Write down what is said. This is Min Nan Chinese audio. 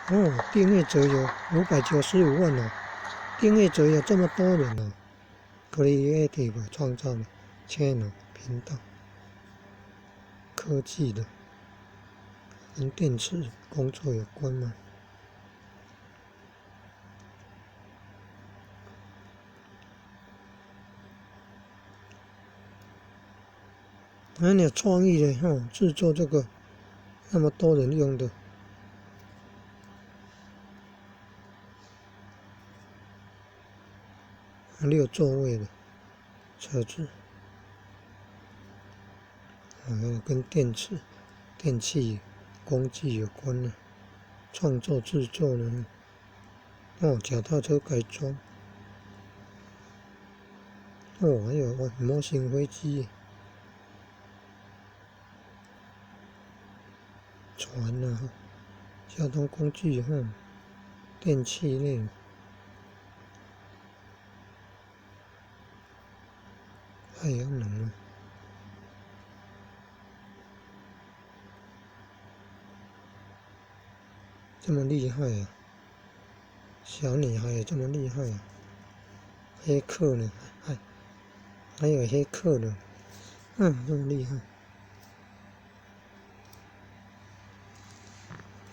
哦，訂閱者有595萬哦，訂閱者有這麼多人哦。Creative 創造的 Channel 頻道，科技的，跟電池工作有關嗎？很有創意的吼，製作這個那麼多人用的。六座位的車子，跟電池、電器工具有關的，創作製作的，哦，腳踏車改裝，哦，還有模型飛機、船啊，交通工具哈，電器類。太陽能啊，這麼厲害啊！小女孩也這麼厲害啊！黑客呢？還有黑客呢？嗯，這麼厲害。